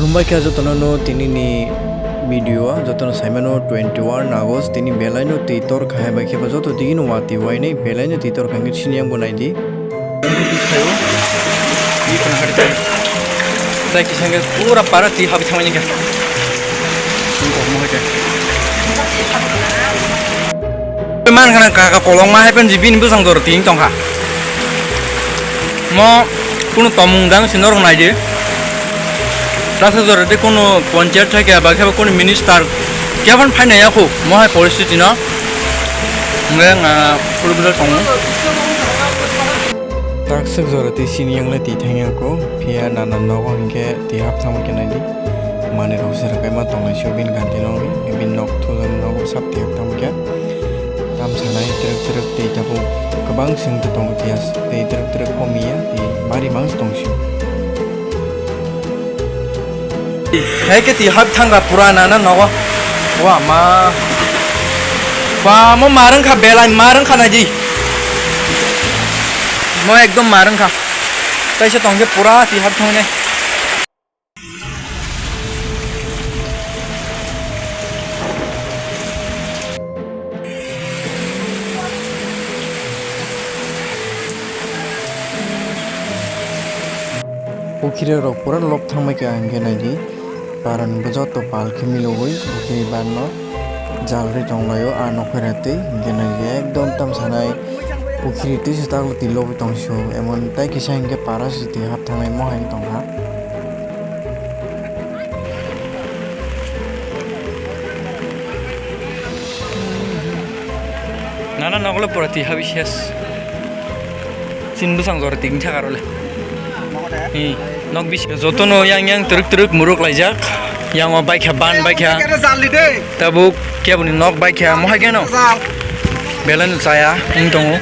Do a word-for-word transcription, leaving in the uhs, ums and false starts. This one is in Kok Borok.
Khulumbai kha jotono no tini ni video o, jotono saimano twenty one August, tini belai no twi tor kha, hai bai khe bo joto digi no watwi wainai belai no twi tor kha, hwnkhe sini yang bo nai di. Tei kisa hwnkhe pura para twi habwi thangmani kha. Man khana kaka kolokma hai pen ji bini bwsang jora twi tongkha. Mo kunu tomung jang si norok nai di. Rasa jora de kunu ponchayat thai khe ba khe kunu minister khe ban phai nai yakho mo hai poristiti no. Hwnkhe nga pura pura tongo. Takswk jora twi sini yang le twi thang yakho phiya nana nogo hwnkhe twi hap thangma khe nai di. Manwi rok se rwkhe ma tongnai sio bini ganti no bini nok thujani nogo sap twi hap thangma khe. Tam sanai twrwk twrwk twi tabuk kwbang swngwi tongo twi as twi twrwk twrwk komiya twi bari mangsa tong sio. Hai khe twi hap thangkha pura nana nogo. Wa ma. Wa mo marwng kha belai marwng kha naidi. Mo ekdom marwng kha. Kaisa tong khe pura twi hap thangnai. Pukhiri rok pura lop thangbai kha hwnkhe naidi, parani bo joto pal khe milogwi pukhiri barno jal rwi tonglaio, ah nokhaira twi hwnkhe naidi ekdom tam sanai pukhiri twi se taklo twi lobwi tong sio, emon tai kisa hwnkhe para se twi hap thangnai mo hai tongkha. Nana nokole pura twi habi ses. Chin bwsang jora twi wngkha karole. Hi, nok bis jotono yang yang twrwk twrwk muruk laijak. Yang o baikha ban baikha. Tabuk keboni nok baikha mohai geno. Belai no chaya wng tongo.